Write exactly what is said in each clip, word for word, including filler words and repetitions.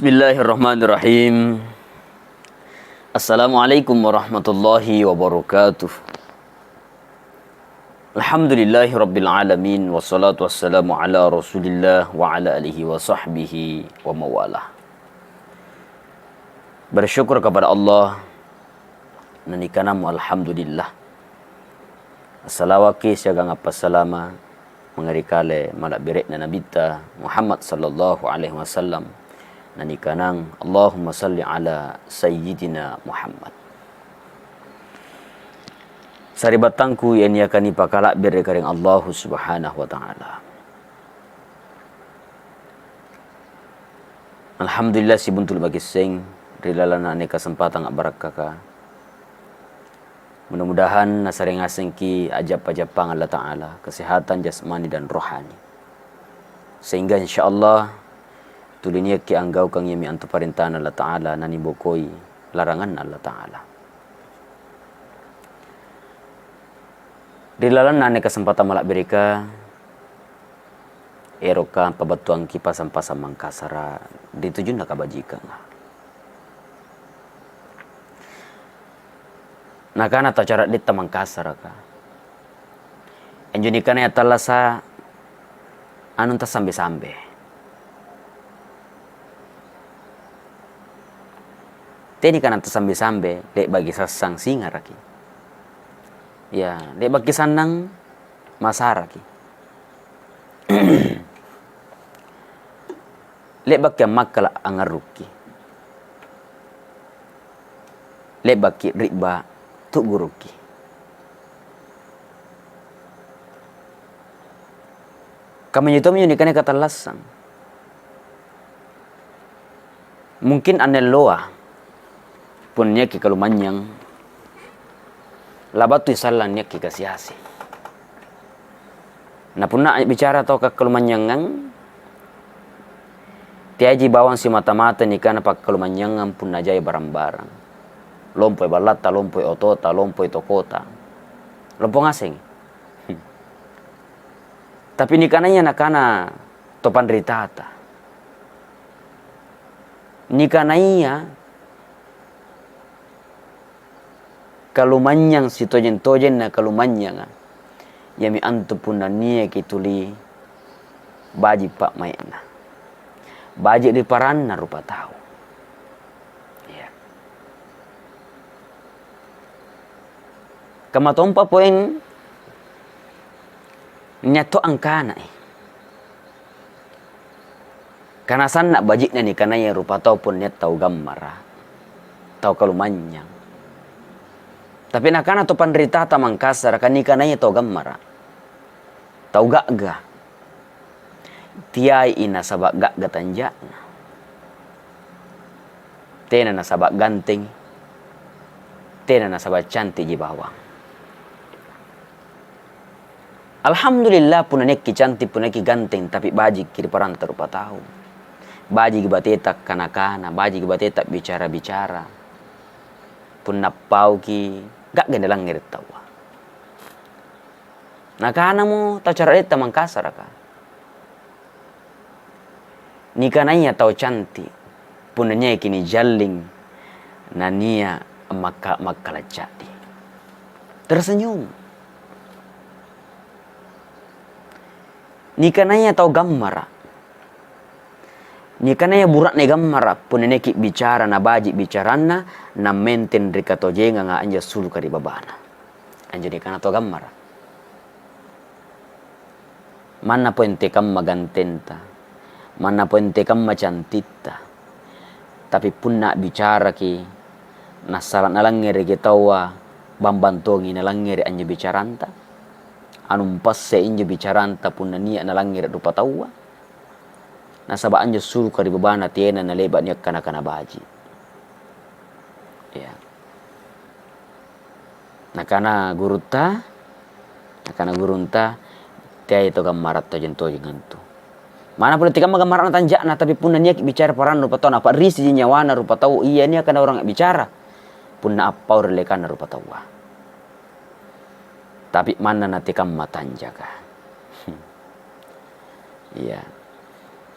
Bismillahirrahmanirrahim. Assalamualaikum warahmatullahi wabarakatuh. Alhamdulillahi rabbil alamin, wassalatu wassalamu ala Rasulillah wa ala alihi wa sahbihi wa mawalah. Bersyukur kepada Allah, nanikanamo alhamdulillah. Assalawaki siagang appassalama mangarikalai malabbere'na Nabitta Muhammad sallallahu alaihi wasallam, nanikanang Allahumma salli ala sayyidina Muhammad. Saribattangku, iyaniakani pakalabbere kareng Allahu Subhanahu wa Ta'ala. Alhamdulillah, sibuntul makesseng ri lalenna ane kesempatan abbarakkaka. Mudah-mudahan nasareng ngasengki ajappa-jappang Allah Ta'ala, kesehatan jasmani dan rohani. Sehingga insyaallah tuli niakki anggaukangngi mi antu parentana Allah Ta'ala, nanibokoi laranganna Allah Ta'ala. Ri lalenna ane kesempatan malabbereka, eroka pabattuangki pasang-pasang mangkasara ri tujunna kabajikang. Nakana tau caraddetta mangkasaraka, enjo nikana iya tallasa anu tasambe-sambe. Teni kana tasambe-sambe, lebbaki sassang singaraki. Ya, lebbaki sannang masaraki. Lebbaki ammakkala angarrukki. Lebbaki ribba tuggurukki. Kamanjo tommi nikana katallassang. Mungkin annelloa, punniakki kalumanynyang, labattui sallang niakki kasi-asi. Na punna bicara tau kakkalumanynyangang, teaji bawang simata-mata nikana pakkalumanynyangang punna jai barang-barang. Lompoi ballatta, lompoi otota, lompoi tokota. Lompo ngasengi. Tapi nikanaiya nakana to panritata. Nikanaiya kalumanynyang sitojeng-tojenna kalumanynyanga, iyami antu punna niaki tuli baji pammae'na, baji ri paranna rupa tau. Iya. Kamatompa poeng niatto angkana e. Kana sanna baji'na nikanaiya rupa tau punnia tau gammara, tau kalumanynyang. Tapi nakana to panritata Mangkasara, kan nikanaiya tau gammara, tau gagga. Tiai nasaba gagga tanja'na. Tena nasaba ganteng, tena nasaba cantik ji bawang. Alhamdulillah, punna niakki cantik, punna niakki ganteng, tapi bajikki ri paranta rupa tau. Bajiki bateta kana-kana, bajiki bateta bicara-bicara. Punna pauki, gagga nalangngere taua. Nakanamo tau caradetta Mangkasaraka. Nikanaiya tau cantik, punna niaki nijalling, nania makka-, makkala caddi. Tersenyum. Nikanaiya tau gammara. Nikanaiya bura'ne gammara, punna niaki bicara nabaji bicaranna, namenteng ri katojenganga anja suluka ri babana. Anjo nikana tau gammara. Manna poeng tekamma gantengta, manna poeng tekamma cantitta, tapi punna abbicaraki, nassala nalangngereki taua, bambang tongi nalangngere anjo bicaranta, anu mpasse injo bicaranta punna nia nalangngere rupa taua, nasaba anjo suluka ri babana tena naleba niakkana-kana baji. Ya. Nakana gurutta, nakana gurunta, teai to gammara tojeng-tojeng antu. Mana pole tekamma gammarana tanja'na, tapi punna niaki bicara paranna rupa tau, naparrisi ji nyawana rupa tau, iya niaka naurang bicara. Punna appau ri lekanna rupa taua. Tapi manna natekamma tanjaka. Iya.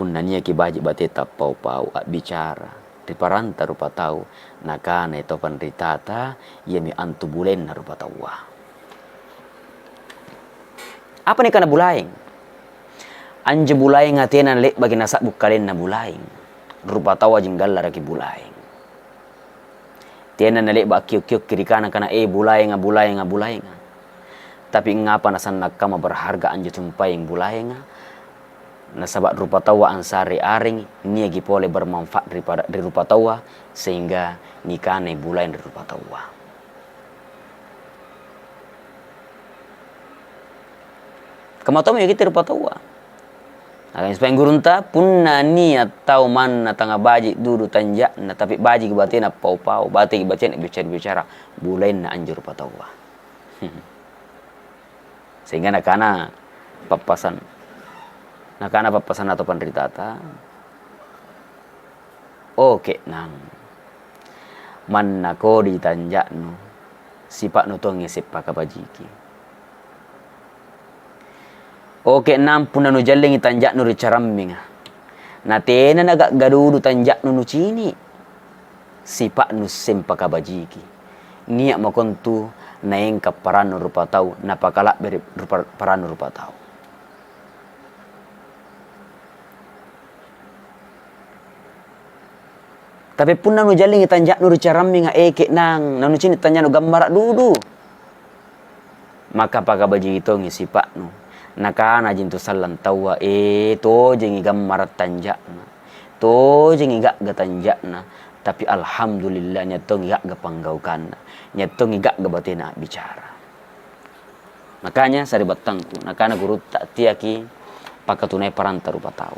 Punna niaki baji' bateta pau-pau abbicara ri paranta rupa tau, nakanai to panritata, iyami antu bulaenna rupa taua. Apa nikana bulaeng? Anjo bulaeng atena nalebbaki nasabbu kalenna bulaeng. Rupa tau aji gallaraki bulaeng. Tena nalebba akkiok-kiokki rikana kana, "Eh, bulaenga, bulaenga, bulaenga." Tapi ngapa nasannang kama berharga anjo sumpaeng bulaenga? Nasaba rupa taua ansare areng, niaki pole bermanfaat ripada, ri rupa taua, sehingga nikanai bulaeng ri rupa taua. Kamatomi kitte rupa taua. Aga supaya gurunta, punna nia tau manna tanga baji dudu tanja'na, tapi baji batena pau-pau, bateki batena bicara-bicara, bulaenna anjo rupa taua. Sehingga nakana pappasan, nakana pappasan atau panritata, "Oke nang, manna kodi tanja'nu, sipa'nu tongi seppaka bajiki." Oke nang, punna nujallingi tanja'nu ri carammenga, natena nagagga dudu tanja'nu nucini, sipa'nu sempaka bajiki. Nia makontu naengka parannu rupa tau, napakalabbe ri rupa, parannu rupa tau. Tapi punna nujallingi tanja'nu ri carammenga, eke nang, nanucini tanja'nu gammara dudu, maka paka bajiki tongi sipa'nu. Nakana jintu sallang taua, "Eh, tojengi gammara tanja'na, tojengi gagga tanja'na, tapi alhamdulillah, nia tongi gagga panggaukanna, nia tongi gagga batena abbicara." Makanya saribattangku, nakana gurutta, tiaki pakatunai paranta rupa tau.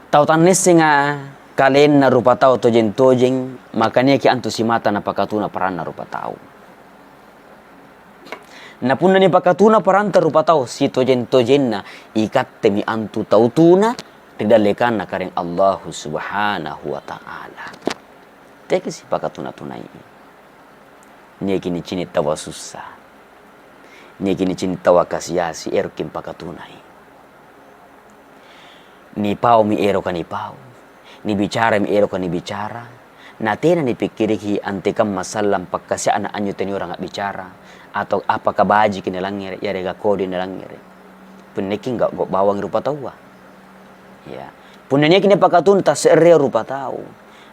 Tau tannessenga kalenna rupa tau tojeng-tojeng, maka niaki antu simata napakatuna paranna rupa tau. Na punna nipakatuna paranta rupa tau sitojeng-tojenna, ikattemi antu tau tuna ri dallekanna Karaeng Allahu Subhanahu wa Ta'ala. Teki sipakatuna-tunai. Niaki nicini tawa sussa. Niaki nicini tawa kasiasi, eroki mpakatunai. Nipaumi eroka nipau, nibicarami eroka nibicara, natena nipikkiriki antekamma sallang pakkasia'na anjo taniorang abbicara, atau apakah bajiki nalangngere, yarega kodi nalangngere. Punneki gau-gau bawang rupa taua. Ya. Punna niaki napakatuna tasse'rea rupa tau,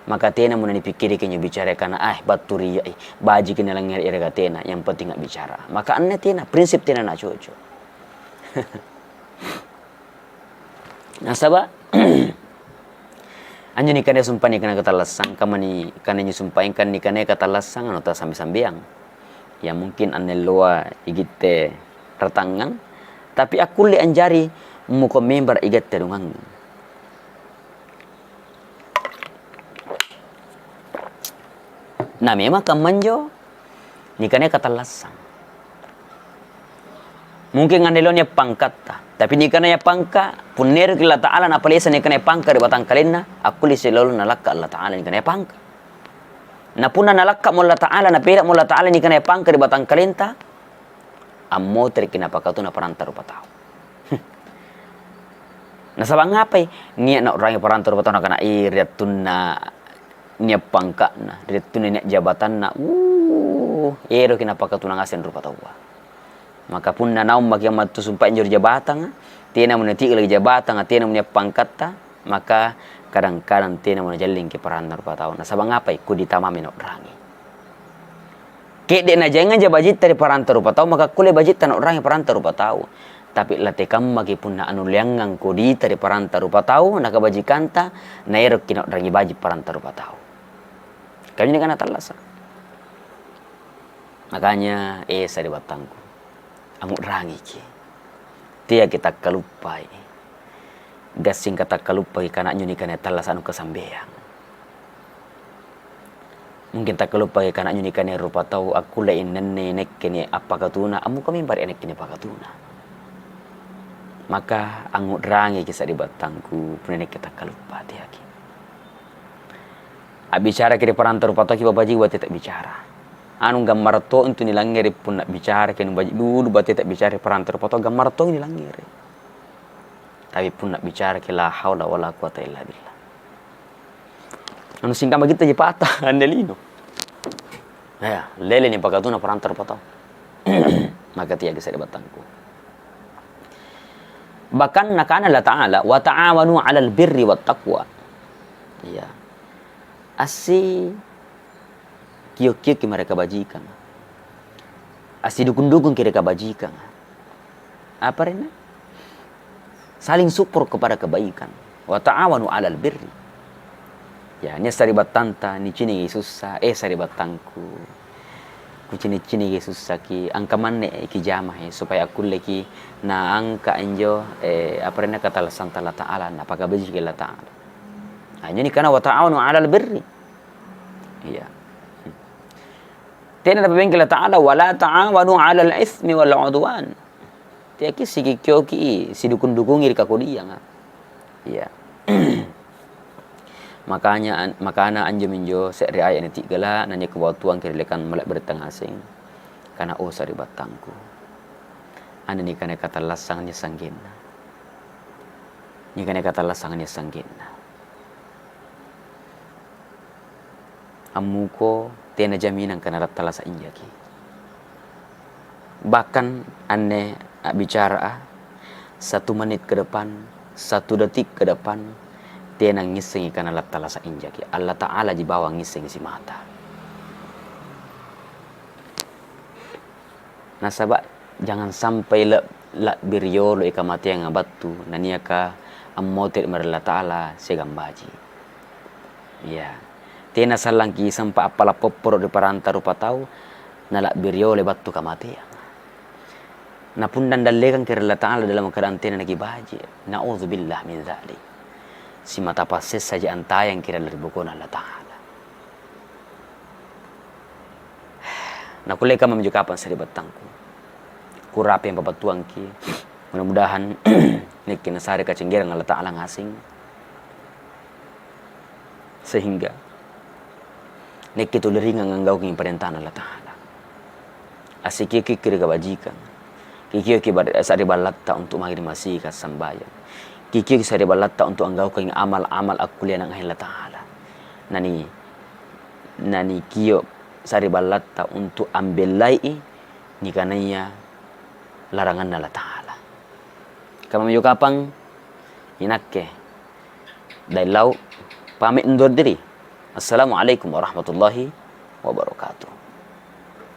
maka tena muna nipikkiriki nyo bicara kana, "Ah, battu ri iyya i, bajiki nalangngere yarega tena, yang penting abbicara." Maka anne tena, prinsip tena nacoco. Nasaba, anjo nikana sumpah nikana katallassang, kamani kana nyo sumpah engka nikana katallassang, anu ta sambe-sambeang. Ya mungkin anne loa igitte ratangngang, tapi akkulle anjari muko member igatte dongangngeng. Na memang kammanjo nikana katallassang. Mungkin anne lo nia pangkatta, tapi nikana ya pangka, punneroki Allah Ta'ala napalesa nikana ya pangka ri batang kalenna, akkulle silolo nalakka Allah Ta'ala nikana ya pangka. Na punna nalakkamo Allah Ta'ala, napedamo Allah Ta'ala nikana ya pangka ri batang kalenta, ammotereki napakatuna paranta rupa tau. Nasaba ngapai? Nia nau'rangi paranta rupa tau nakana, "Ih, riattunna nia pangka'na, riattunna nia jabatanna, wuh, eroki napakatuna ngaseng rupa taua." Maka punna naung maki mattu sumpae injo ri jabatanga, tena muna tiga lagi jabatanga, tena muna pangkatta, maka kadang-kadang tena muna jallingki paranna rupa tau. Nasaba ngapai? Kodi tamami nau'rangi. Kedde najainga ja bajitta ri paranta rupa tau, maka kulle bajitta nau'rangi paranta rupa tau. Tapi latekammaki punna anulleangngang kodita ri paranta rupa tau, na kabajikanta, naeroki nau'rangi baji paranta rupa tau. Kami ni kana tallasa. Makanya, eh, saribattangku, angu'rangiki. Tiaki takkaluppai. Gassingka takkaluppaki kana nyo nikana tallasa anu kasambeang. Mungkin takkaluppaki kana nyo nikana rupa tau, akkulle innenne nekkeni appakatuna, ammuka mimbari nekkeni pakatuna. Maka angu'rangiki saribattangku, punna nekke takkaluppa tiaki. Abbicaraki ri paranta rupa tau ki babaji bateta bicara. Anu gammara to untu nilangngere punna bicaraki anu baji dulu bateta bicara ri paranta rupa tau gammara to nilangngere. Tapi punna bicara ke la haula wala quwata illa billah. Anu singka magitta je patah, anne lino. Ya, lele ni pakatuna paranta rupa tau. Maka tiaga saribattangku. Bahkan nakana Allah Ta'ala, "Wa ta'awanu 'alal birri wat taqwa." Iya. Assi kio-kio ki mereka bajikang. Assi dukung-dukung ki mereka bajikang. Apa arenna? Saling support kepada kebaikan. Wa ta'awanu 'alal birri. Ya, ini saribattanta, ni cini sussa, eh saribattangku. Ku cini-cini sussa ki, angka manne ki jama he, supaya kulle ki na angka enjo, eh, apa arenna, katallassanta Allah Ta'ala, na pakabaji ki Allah Ta'ala. Nah, ini kana wa ta'awanu 'alal birri. Iya. Tena napabengke Allah Ta'ala, "Wa la ta'awanu 'alal itsmi wal 'udwan." Tiaki sikikioki, sidukung-dukungi ri kakodianga. Iya. Makanya an-, makana anjo minjo se're ayat natiggala, nani kuwatuang kirilekan malebbi tengaseng. Karena, oh, saribattangku. Anu nikana katallassang ni sanggenna. Nikana katallassang ni sanggenna. Ammuko tena jaminang kana lattalasa injaki. Bahkan anne abbicara a, satu menit ke depan, satu detik ke depan, tena ngissengi kana lattalasa injaki. Allah Ta'ala ji bawang ngissengi simata. Nasaba jangan sampai le-, labbi riolo e kamateang battu, naniaka ammote ri Allah Ta'ala siagang baji. Iya. Tena sallangki sempa appala popporo ri paranta rupa tau, nalabbi riolo battu kamateang. Napunna ndallekangki ri Allah Ta'ala dalam keadaan tena naki baji. Na'udzubillah min dzalik. Simata passessa ji antayangki ri bokona Allah Ta'ala. Nakulleka mami jo kapang saribattangku. Kurapi yang papatuangki. Mudah-mudahan nekki nasare kacenggerang Allah Ta'ala ngasing. Sehingga nekki tuliringang anggaukengi parentana Allah Ta'ala. Asikiki kiri kebajikan. Kikioki bar-, sariballatta untuk magi masika sambayang. Kikioki sariballatta untuk anggaukengi amal-amal akkulianang Allah Ta'ala. Nani nani kio sariballatta untuk ambellai nikanaiya laranganna Allah Ta'ala. Kamami jo kapang inakke Daeng Lau pamit undur diri. Assalamualaikum warahmatullahi wabarakatuh.